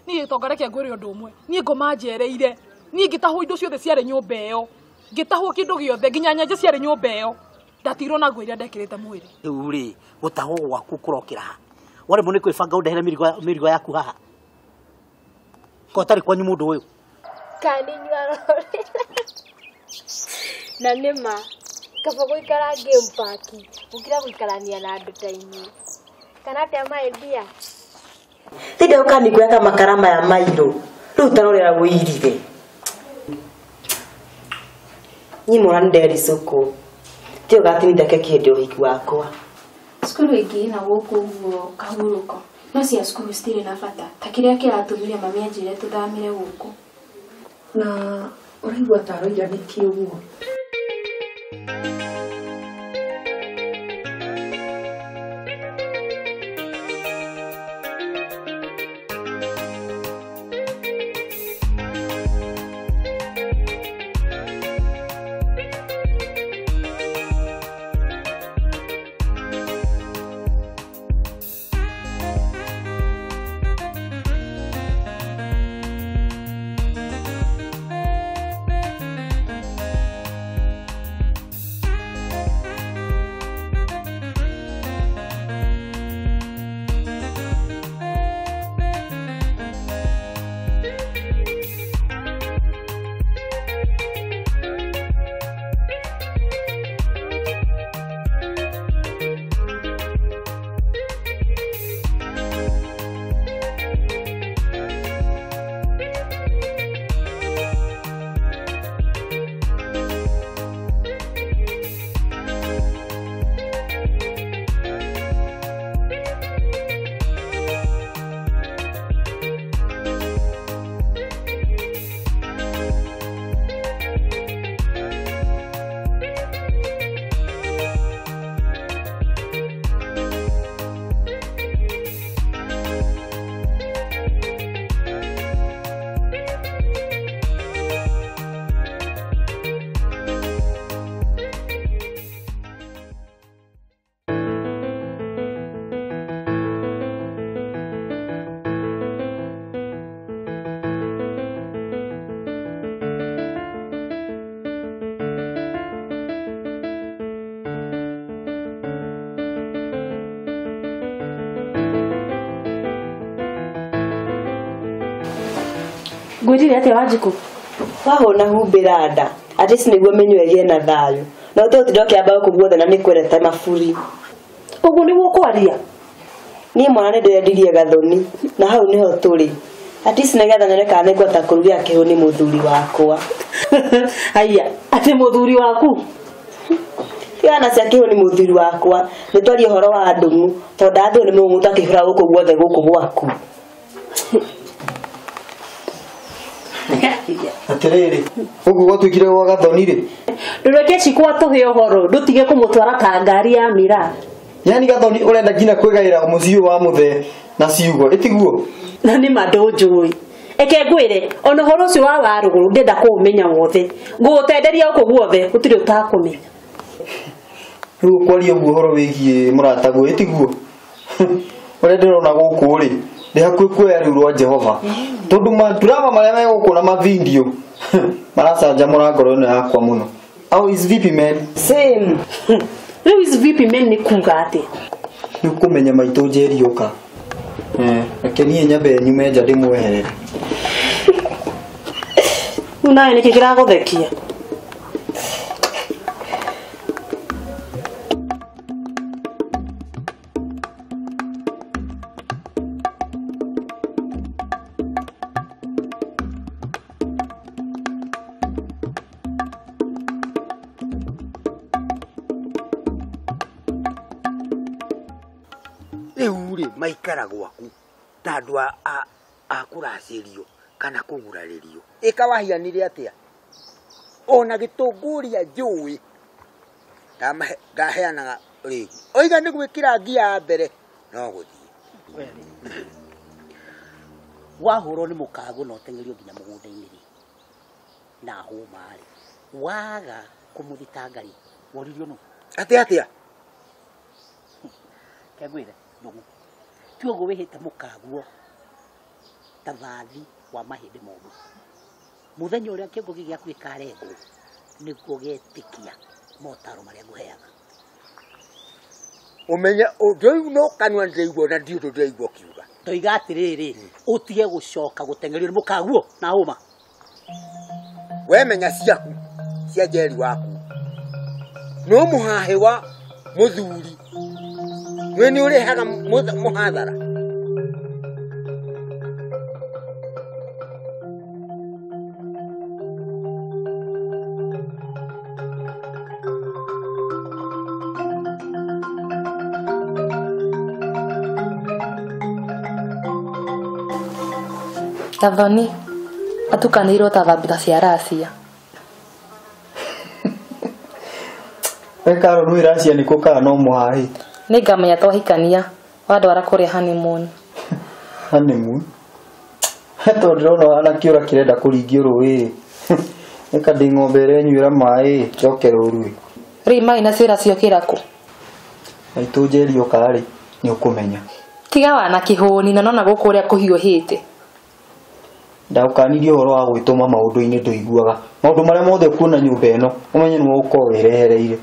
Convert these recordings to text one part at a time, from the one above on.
Niĩ tonga reke ngwĩre ũndũ ũmwe. Niĩ ngoma njereire. Niĩ ngĩtahwo indo ciothe ciarĩ nyũmba ĩyo. Ngĩtahwo kĩndũ gĩothe nginya nyenje ciarĩ nyũmba ĩyo. Ndatigirwo na nguo iria ndekĩrĩte mwĩrĩ. Rĩu rĩ, gũtahwo gwaku kũrokĩra ha? Waremwo nĩ kwĩbanga ũndehere mĩrigo yaku haha. Ko ũtarĩ kwanyu mũndũ ũyũ? Kana nĩ inyuĩ arorera. Na nĩ ma kaba gũikara game park gũkĩra gũikarania na andũ ta inyuĩ. Kana atĩa my dear? Tinda ũkanikuoya makara maya mairũ. Rĩu tarorera wũirire. Niĩ mwana nĩ ndericũkwo. Tiyo gatinda keki hĩndĩ ya ũhiki wakwa. Cukuru ĩngĩ ĩna gũkũ ũguo kahurũko. No cia cukuru citirĩ na bata ta kĩrĩa kĩratũmire mami anjĩre tũthamĩre gũkũ. Na ũraigua ta aroiga nĩkĩ ũguo? Ngwĩrire atĩa Wanjikũ? Wahũna humbĩra nda. At least nĩguo mĩnyua ĩgĩe na thayũ. Na ũtegũtinda ũkĩamba gũkũ guothe na nĩkwendete maburi. Ũguo nĩguo ũkwaria? Niĩ mwana nĩndĩrendirie gathoni na hau nĩho tũrĩ. At least nĩgetha nyone kana nĩngũhota kũrugĩra kĩhũni mũthuri wakwa. Haiya, atĩ mũthuri waku? Ciana cia kĩhũni mũthuri wakwa. Nĩtwarie ũhoro wa ndũng'ũ tondũ ndathwo nĩ mũng'ũta akĩhũra gũkũ guothe gũkũ gwaku. Atĩrĩrĩ, ũguo gwatuĩkire gwa gathoni rĩ? Ndũreke Cikũ atũhe ũhoro, ndũtige kũmũtwara ta ngari ya mĩraa. Yaani gathoni ũrenda nginya kwĩgaĩra mũciĩ wa mũthee na ciugo, ĩtiguo? Na nĩ ma ndũnjũĩ. Eke ngwĩre, ona ũhoro ũcio wa warũgũrũ ndĩrenda kũũmenya wothe. Ngũgũtenderia gũkũ guothe, gũtirĩ ũtakũmenya. Rĩu ũkwaria ũguo ũhoro wĩgiĩ mũrataguo, ĩtiguo? Ũrĩa ndĩrona gũkũ rĩ, ndĩ hakuhĩ kuoya rĩu rwa Jehova. Tondũ madrama marĩa me gũkũ na mavindio maracanjamũra ngoro ĩno yakwa mũno. Au is vipi men? Same. Rĩu is vipi men nĩ kuga atĩa? Nĩ ũkũmenya maitũ Njeri ũka. Reke niĩ nyambe nyume nja ndĩmweherere. Rĩu nawe nĩkĩ kĩragũthekia? Rĩu rĩ maikara gwaku ta andũ a kũracĩrio kana kũgurarĩrio. Ĩka wahianire atĩa? Ona gĩtũngũria njũĩ ndaheanaga rĩgu. Oiga nĩ gwĩkĩra ngia ya mbere no gũthiĩ. Wahũrwo nĩ mũkago na ũteng'erio nginya mũgũnda-inĩ rĩ na hũma rĩ, waga kũmũthitanga rĩ, woririo nũ? Atĩa atĩa? Reke ngwĩre, Ndũng'ũ, ti ũguo wĩhĩte mũkaguo. Ta vathi wa mahĩndĩ momũ. Mũthenya ũrĩa kĩongo gĩkĩ gĩaku gĩkarengwo nĩguo getikia motaro marĩa ngũheaga. Ũmenye ũndũ ũyũ no kanua ndĩraigua na ndiũndũ ndĩraigua ũkiuga. Ndoiga atĩrĩrĩ, ũtige gũcoka gũteng'erio nĩ mũkaguo na hũma. We menya ciaku cia Njeri waku. No mũhahĩ wa mũthuri we nĩ ũrehaga mũhathara. Gathoni atukanĩirwo ta thambutha cia Racia. We Karo nĩ Racia nĩ kũ kana no mũhahĩ? Nĩngamenya twahikania wandwara kũrĩa honeymoon. Honeymoon? Tondũ ndĩrona ũhana kĩũra kĩrenda kũringio rũĩ. Ĩka ndĩ ng'ombe ĩrĩa ĩnyuĩra maĩ njoke rũru. Rĩu maĩ na ciĩra ciokĩra kũ? Maitũ Njeri oka rĩ nĩ ũkũmenya. Tiga wana kĩhũni na nona gũkũ ũrĩa kũhiũhĩte. Ndagũkanirie ũhoro wa gwĩtũma maũndũ-inĩ ndũiguaga. Maũndũ marĩa mothe ũkuona nyũmba ĩno ũmenye nĩwe ũkorwo wĩrehereire.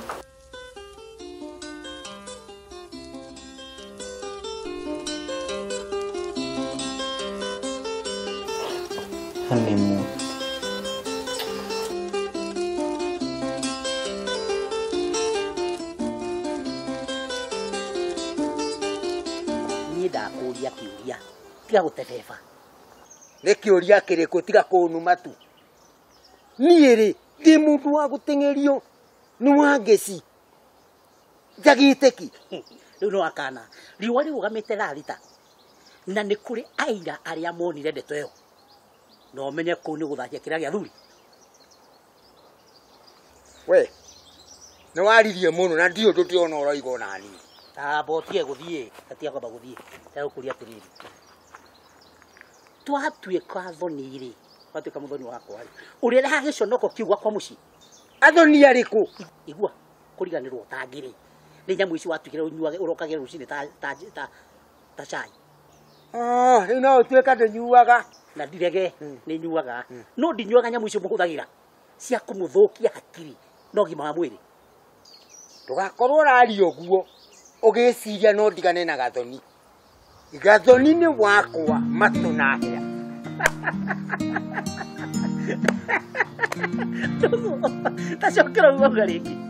Honeymoon. Niĩ ndakũria kĩũria tiga gũtebeba. Nĩ kĩũria kĩrĩkũ tiga kũnuma tu. Niĩ rĩ ndĩ mũndũ wa gũteng'erio nĩ wa ngeci. Njagĩte kĩ? Rĩu no akana riũa rĩrũgamĩte thaa thita na nĩ kũrĩ aira arĩa monire ndeto ĩyo. Na ũmenye kũu nĩ gũthakia kĩrĩa gĩa thuri. We nĩ waririe mũno na ndiũĩ ũndũ ndĩrona ũroiga ona niĩ. Amba ũtige gũthiĩ, atiga kwamba gũthiĩ. Ndagũkũria atĩrĩrĩ. Twatuĩka thoni rĩ, watuĩka mũthoni wakwa rĩ, ũrĩrehaga gĩconoko kĩu gwakwa mũciĩ. Athoni arĩkũ? Igua kũriganĩrwo ũtangĩrĩ. Nĩ nyamũ ici watuĩkire ũnyuage ũrokagĩra rũcinĩ ta cai. Rĩu no ũtuĩka ndũnyuaga. Na ndirege nĩ nyuaga. No ndinyuaga nyamũ icio mũhũthagĩra cia kũmũthũkia hakiri na ũgima wa mwĩrĩ. Ndũgakorwo ũraria ũguo ũgĩciria no ndigane na Gathoni. Gathoni nĩ wakwa matũ na hĩa. Tacokera ũguo rĩngĩ.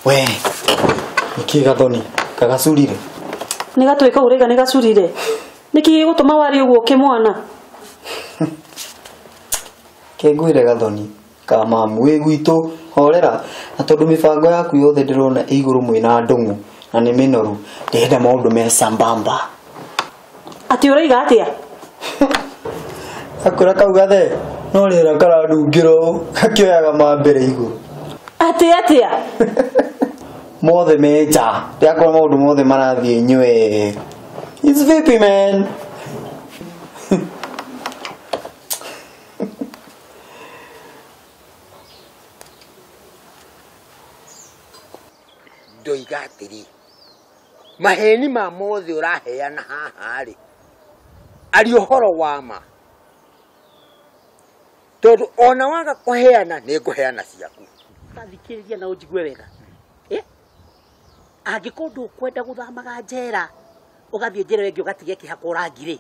We, nĩkĩ Gathoni kagacurire? Nĩ gatuĩka ũraiga nĩ gacurire. Nĩkĩ gĩgũtũma warie ũguo kĩmwana? Kĩngwĩre Gathoni ka mamu wĩ gwitũ horera na tondũ mĩbango yaku yothe ndĩrona ĩ igũrũ mwĩna ndũng'ũ na nĩ mĩnoru ndĩrenda maũndũ me sambamba. Atĩ ũraiga atĩa? Akwĩra kau gathe no rĩera karandungĩra ũũ gakĩoyaga ma mbere igũrũ. Atĩ atĩa? Mothe me nja ndĩrakora maũndũ mothe marathiĩ nywe. It's vipi man. Ndoiga atĩrĩ maheni ma mothe ũraheana haha rĩ ari ũhoro wa ma tondũ ona waga kũheana nĩ ngũheana ciaku. Tathikĩrĩria na ũnjigue wega. Angĩkorwo ndũkwenda gũthamaga njera ũgathiĩ njera ĩngĩ ũgatiga kĩhakwo rangi rĩ,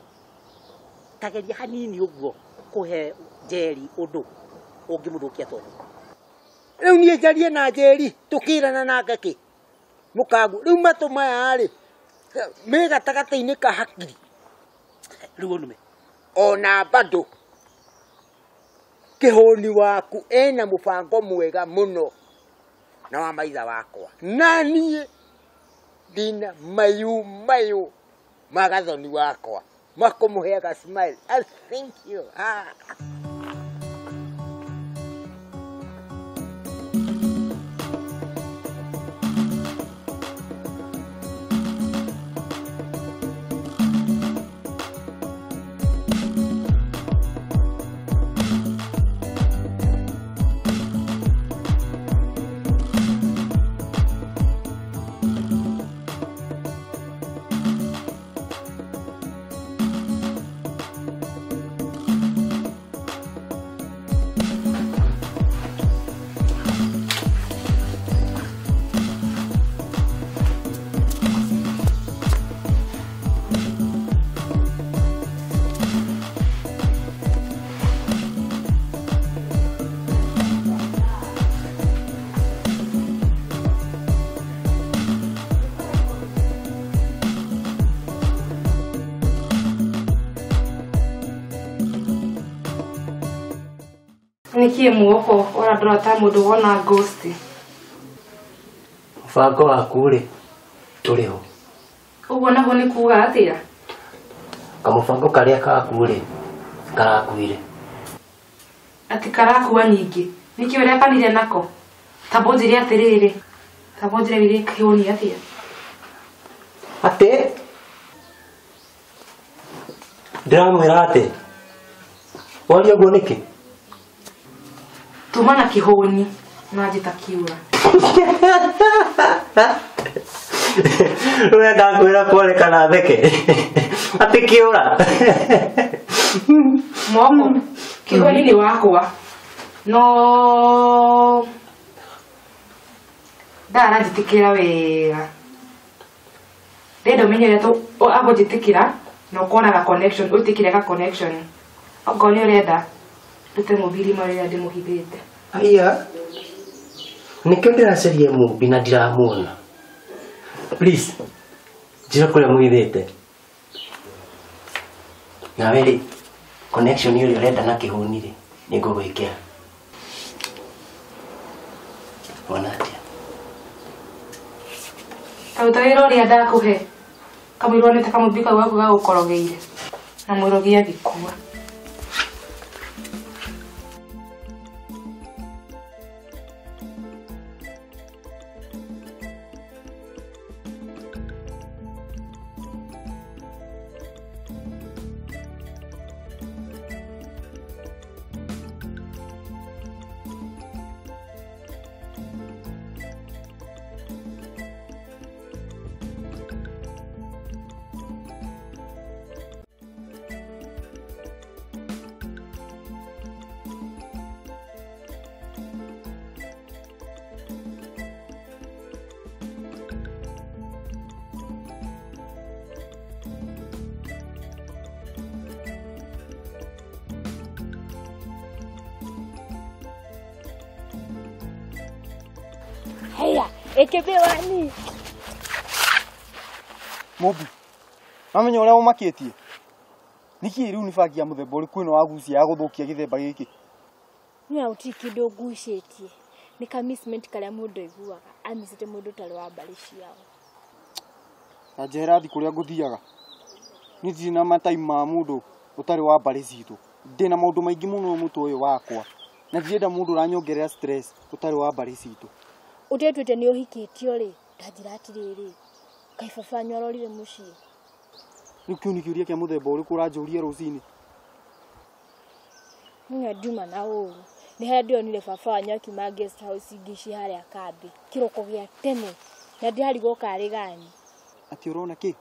tageria hanini ũguo kũhe Njeri ũndũ ũngĩmũthũkia tondũ. Rĩu niĩ njarie na Njeri tũkĩrana nake kĩ mũkangu rĩu matũ maya rĩ me gatagatĩ-inĩ ka hakiri. Rĩu ũnume ona bado kĩhũni waku ena mũbango mwega mũno na wa maitha wakwa na niĩ ndina mayu mayu ma Gathoni wakwa makũmũheaga smile. I thank you. Nĩkĩĩ muoko ũrandora ta mũndũ wona ghost? Mũbango waku rĩ tũrĩ ho. Ũguo naguo nĩ kuuga atĩa? Kamũbango karĩa kaku rĩ karakuire. Atĩ karakua ningĩ? Nĩkĩĩ ũrekanire nako? Ta mbũnjĩre atĩrĩrĩ, ta mbũnjĩre wĩrĩ kĩhũni atĩa? Atĩ ndĩramwĩra atĩ waria ũguo nĩkĩ? Tuma na kĩhũni na njĩta kĩũra. Ũrenda ngwĩra pole kana theke? Atĩ kĩũra. Moko kĩhũni nĩ wakwa no ndaranjĩtĩkĩra wega. Ndĩrenda ũmenye ũrĩa agũnjĩtĩkĩra na ũkona ga connection, ũtĩkĩre ga connection. Okorwo nĩ ũrenda ndute mũbiri marĩa ndĩmũhithĩte. Aya, nĩkĩo ndĩracaria mũmbi na ndiramuona. Please, njĩra kũrĩa mũhithĩte. Nawe rĩ, connection ĩrĩa ũrenda na kĩhũni rĩ, nĩngũgwĩkĩra. Wona atĩa? Ta ruta wĩra ũrĩa ndakũhe. Kamũirwo nĩ ta kamũmbi kau gaku gagũkorogeire. Na mũrogi agĩkua. Haya, ekebe wani. Mobi. Mamenya ũrĩa ũmakĩtie. Nĩkĩ rĩu nĩ bangi ya mũthemba ũrĩkũ ĩno wagucia ya gũthũkia gĩthemba gĩkĩ? Niĩ gũtirĩ kĩndũ ngucĩtie. Nĩ ka missment karĩa mũndũ aiguaga amicĩte mũndũ ũtarĩ wa mbarĩ ciao. Na njehera thiĩ kũrĩa ngũthiaga. Niĩ ndirĩ na matime ma mũndũ ũtarĩ wa mbarĩ citũ. Ndĩna maũndũ maingĩ mũno mũtwe ũyũ wakwa. Na ndirenda mũndũ ũranyongerera stress ũtarĩ wa mbarĩ citũ. Ũtetuĩte nĩ ũhikĩtio rĩ, ndanjĩra atĩrĩrĩ, kaĩ baba wanyu arorire mũciĩ? Rĩu kĩu nĩ kĩũria kĩa mũthemba ũrĩkũ ũranjũria rũcinĩ? Niĩ ndiuma na ũru. Nĩ harĩa ndĩronire baba wanyu akiuma guest house ingĩ ci harĩa kambĩ kĩroko gĩa tene na ndĩrarigwo karĩ gani. Atĩ ũrona kĩ?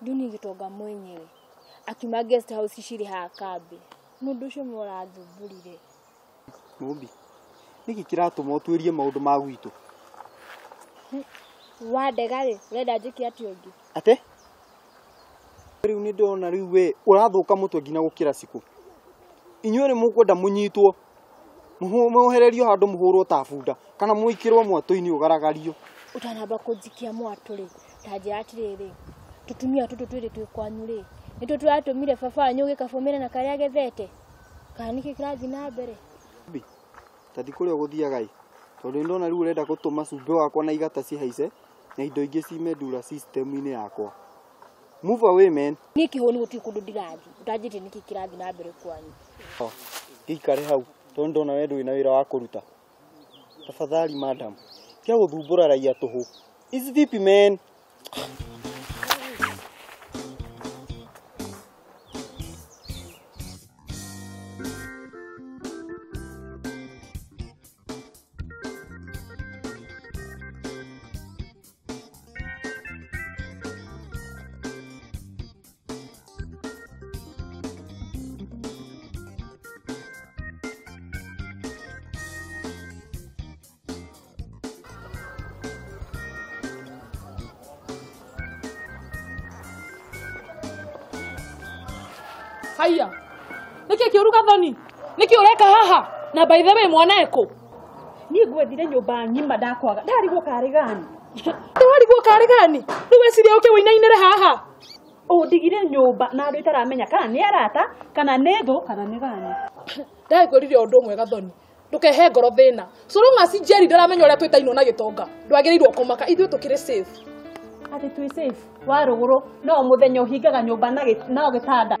Nduni gĩtonga mwenyewe akiuma guest house cirĩ haha kambĩ. Mũndũ ũcio nĩwe ũrathumburire. Mũmbi, nĩkĩ kĩratũma ũtuĩrie maũndũ ma gwitũ? Wandega rĩ, ũrenda njĩke atĩa ũngĩ? Atĩ? Rĩu nĩ ndona rĩu we ũrathũka mũtwe nginya gũkĩra cikũ. Inyuĩ nĩ mũkwenda mũnyitwo, muohererio handũ mũhũrwo ta bunda kana mũikĩrwo mwatũ-inĩ ũgaragario. Ũtanamba kũnjikia mwatũ rĩ, ta njĩra atĩrĩrĩ, tũtumia tũtũ twĩrĩ twĩ kwanyu rĩ, nĩtũ tũratũmire baba wanyu gĩkabũmĩra na karĩa agethete? Kana nĩkĩ kĩrathiĩ na mbere? Ta thiĩ kũrĩa ũgũthiaga ĩ, tondũ nĩ ndona rĩu ũrenda gũtũma cumbĩ wakwa na igata cihaice na indo ingĩ cimendura system-inĩ yakwa. Move away man. Niĩ kĩhũni gũtirĩ kũndũ ndirathiĩ, ũtanjĩrĩte nĩkĩ kĩrathiĩ na mbere kwanyu. Gĩikare hau tondũ ndona we ndũrĩ na wĩra wa kũruta. Tafadhali madam, tiga gũthumbũra raia tũhũ. It's vipi man? Haya. Nĩkĩ kĩũru Gathoni? Nĩkĩ ũreka haha? Na by the way mwana eko. Niĩ ngwethire nyũmba ng'ima ndakwaga. Ndarigwo karĩ gani? Ndarigwo karĩ gani? Rĩu weciria ũke wĩinainĩre haha. Ũndigire nyũmba na andũ itaramenya kana nĩ arata kana nĩ thũ kana nĩ gani. Ndakwĩrire ũndũ ũmwe Gathoni. Ndũkehe ngoro thĩna. So long as Jerry ndaramenya ũrĩa twĩtainwo na gĩtonga. Ndwagĩrĩirwo kũmaka ithuĩ tũkĩrĩ safe. Atĩ twĩ safe wa rũgũrũ no mũthenya ũhingaga nyũmba na gĩtanda.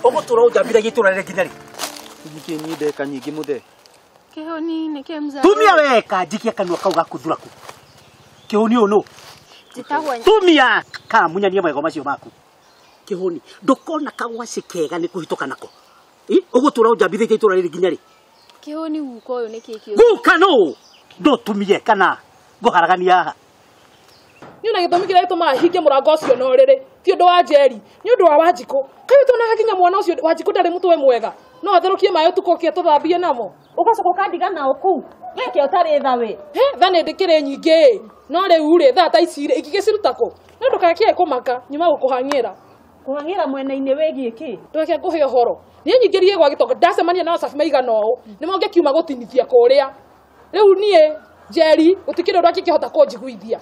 Ũgũtũra ũnjambithagia itũra rĩrĩ nginya rĩ? Nĩkĩ niĩ ndeka nyingĩ mũthee? Kĩhoni nĩkĩ mzaa? Tumia weka njikia kanua kau gaku thuraku. Kĩhoni ũyũ nũ? Njĩtagwo Tumia kamunyania magego macio maku. Kĩhoni ndũkona kagwacĩ kega nĩ kũhĩtũka nako. Ũgũtũra ũnjambithĩtie itũra rĩrĩ nginya rĩ? Kĩhoni guka ũyũ nĩkĩ kĩũru? Guka nũ? Ndũtumie kana ngũharagania haha. Niĩ ona gĩtũmi kĩrĩa gĩtũmaga hinge mũrango ũcio na ũrĩrĩ ti ũndũ wa Jerry, nĩ ũndũ wa Wanjikũ. Kaĩ ũtonaga nginya mwana ũcio Wanjikũ ndarĩ mũtwe mwega. No atherũkie maĩ ũtukũ ũkĩe tũthambie namo. Ũgacoka ũkandiga nao kũu. Weke ũtarĩ tha we. He, tha nĩ ndĩkĩrĩ nyingĩ. No rĩu rĩ, thaa ta ici rĩ, ingĩgĩciruta kũ? No ndũgakĩe kũmaka, nyuma gũkũhang'ĩra. Kũhang'ĩra mwena-inĩ wĩgiĩ kĩ? Ndũgake ngũhe ũhoro. Niĩ nyingĩrie gwa gĩtonga ndacemania na Wasafi maigana ũũ. Nĩmo ngĩkiuma gũtinithia kũrĩa. Rĩu niĩ Jerry gũtikĩrĩ ũndũ angĩkĩhota kũnjiguithia.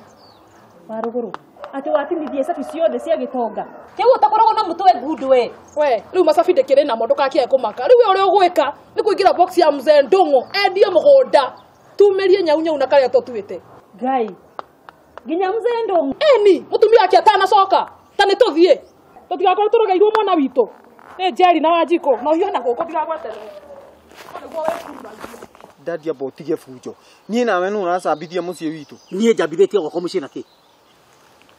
Wa rũgũrũ. Atĩ watinithie cabi ciothe cia gĩtonga. Kĩu ũtakoragwo na mũtwe ngundu we. We, rĩu macabi ndĩkĩrĩ namo ndũgakĩe kũmaka. Rĩu we ũrĩa ũgwĩka nĩ kũingĩra box ya mzee Ndũng'ũ endie mũgũnda. Tumĩrie nyau nyau na karĩa tũtuĩte. Ngai. Nginya mzee Ndũng'ũ. Eni, mũtumia wake atanacoka. Ta nĩ tũthiĩ. Tũtigakorwo tũrogeirwo mwana witũ. Nĩ Jerry na Wanjikũ. Na ũhiũhe na gũkũ ndigagweterere. Nĩguo wĩkururagie. Daddy amba ũtige bunjo. Niĩ nawe nũ ũracambithia mũciĩ witũ? Niĩ njambithĩtie gwakwa mũciĩ na kĩ?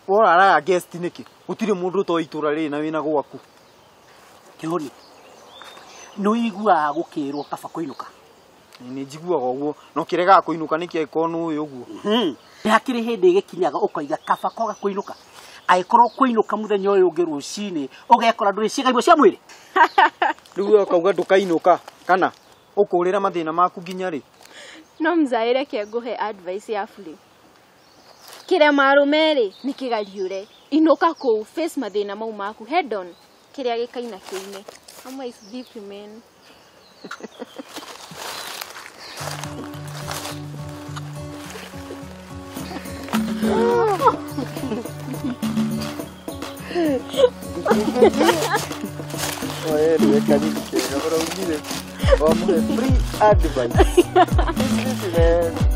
Woraraga guest nĩkĩ? Gũtirĩ mũndũ ũtoĩ itũra rĩrĩ na wĩna gwaku. Kĩhoni, nĩ ũiguaga gũkĩrwo kaba kũinũka? Nĩ njiguaga ũguo, na ũkĩregaga kũinũka nĩkĩ angĩkorwo nĩ ũĩ ũguo? Nĩ hakĩrĩ hĩndĩ ĩgĩkinyaga ũkoiga kaba kwaga kũinũka. Angĩkorwo kũinũka mũthenya ũyũ ũngĩ rũcinĩ, ũgekora ndũrĩ ciĩga imwe cia mwĩrĩ. Rĩu we ũkauga ndũkainũka, kana ũkũrĩra mathĩna maku nginya rĩ? No mzaĩ reke ngũhe advice ya burĩ. Kĩrema arũme rĩ, nĩ kĩgariũre. Inũka kũu, face mathĩna mau maku head on. Kĩrĩa gĩkaina kĩine. Ama is deep man. Oe, reka nĩkĩega ũraugire. Wamũhe free advice. Man.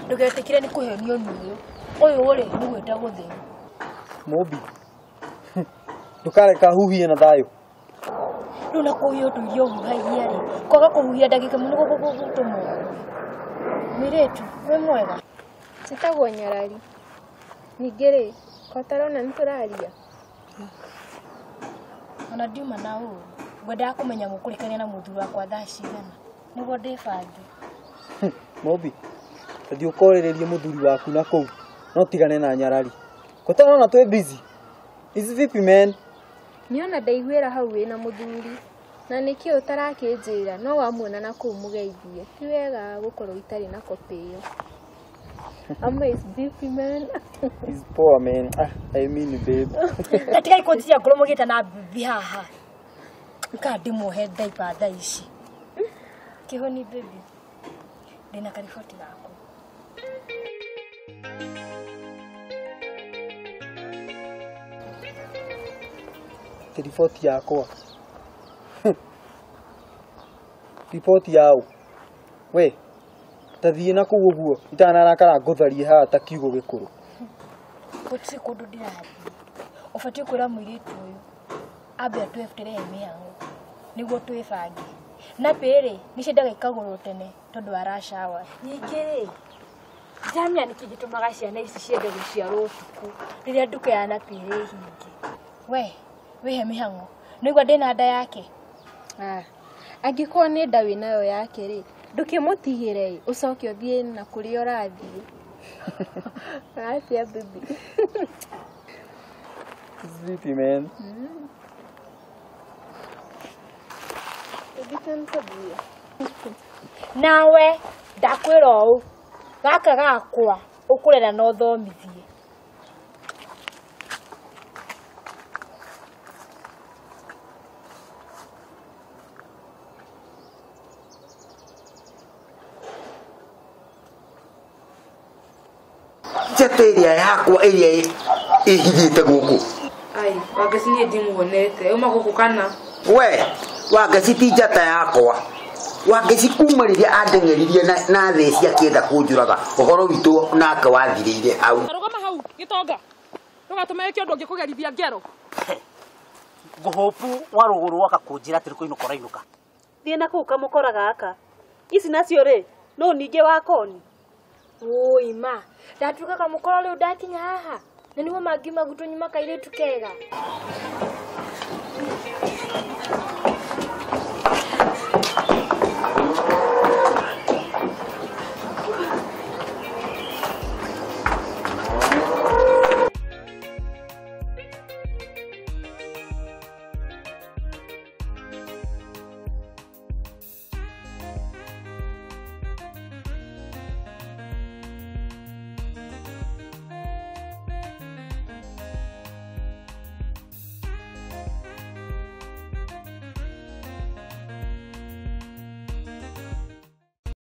Ndũgetĩkĩre nĩ kũhenio nĩ ũyũ. Ũyũ rĩ, nĩ gwĩta gũthĩĩ. Mũmbi, ndũkareka huhie na thayũ. Rĩu na kũhuhia ũndũ iria ũhuhagia rĩ, kwaga kũhuhia ndagĩka ĩmwe nĩguo gũgũtũma ũgue. Mũirĩtu, wĩ mwega? Njĩtagwo Nyarari. Ningĩ rĩ, ko ũtarona nĩ tũraria? Ona ndiuma na ũru. Ngwendaga kũmenya mũkũrĩkania na mũthuri wakwa thaa cigana. Nĩguo ndĩbange. Mũmbi, thiĩ ũkorĩrĩrie mũthuri waku na kũu, no tigane na Nyarari. Gũtarona twĩ busy. Is vipi man? Niĩ ona ndaiguĩra hau wĩna mũthuri. Na nĩkĩ ũtarakĩnjĩra no wamuona na kũu mũgeithie. Ti wega gũkorwo itarĩ na copy ĩyo. Ama is vipi man? Is poor man. Ah, I mean babe. Gatigai kũnjiria ngoro mũgĩte na bibi haha. Nĩkaa ndĩmuohe diaper thaa ici. Kĩhoni baby. Ndĩna kariboti gaku. Riboti yakwa. Riboti yao. We, ta thiĩ na kũu ũguo itanarakara ngũtharie haha ta kiugo gĩkũrũ. Gũtirĩ kũndũ ndĩrathiĩ. Ũbatiĩ kwĩra mũirĩtu ũyũ ambe atwebutere mĩhang'o nĩguo twĩbange. Na pĩ rĩ, nĩ ciendaga ikagũrwo tene tondũ wa rush hour. Ningĩ rĩ, Ndiramenya nĩkĩ gĩtũmaga ciana ici ciende gũciarwo ũtukũ rĩrĩa nduka ya napi ĩrĩ hinge. We, wĩhe mĩhang'o. Nĩũigua ndĩna nda yake? Ah, angĩkorwo nĩ nda wĩnayo yake rĩ, ndũkĩmũtigĩre ĩ, ũcoke ũthiĩ na kũrĩa ũrathiĩ. Atia bibi. Sleepy man. Nawe ndakwĩra ũũ, gaka gakwa ũkũrera na ũthomithie. Njata ĩrĩa yakwa ĩrĩa ĩhithĩte gũkũ. Ai, Wangeci niĩ ndimuonete. Uma gũkũ kana? We, Wangeci ti njata yakwa. Wangeci kuma rĩrĩa andeng'eririe na theci akĩenda kũnjũraga, ũhoro witũ nake wathirĩire hau. Rũgama hau gĩtonga. Ndũgatũme wĩke ũndũ ũngĩkũgerithia ngero. Ngũhũpu wa rũgũrũ woka kũnjĩra atĩ nĩ kũinũka ũrainũka. Thiĩ na kũu kamũkora gaka. Ici nacio rĩ, no ningĩ wa koni. Wũi ma, ndatuĩka kamũkora rĩu ndakinya haha. Na nĩguo mangiuma gwitũ nyuma kairĩtu kega.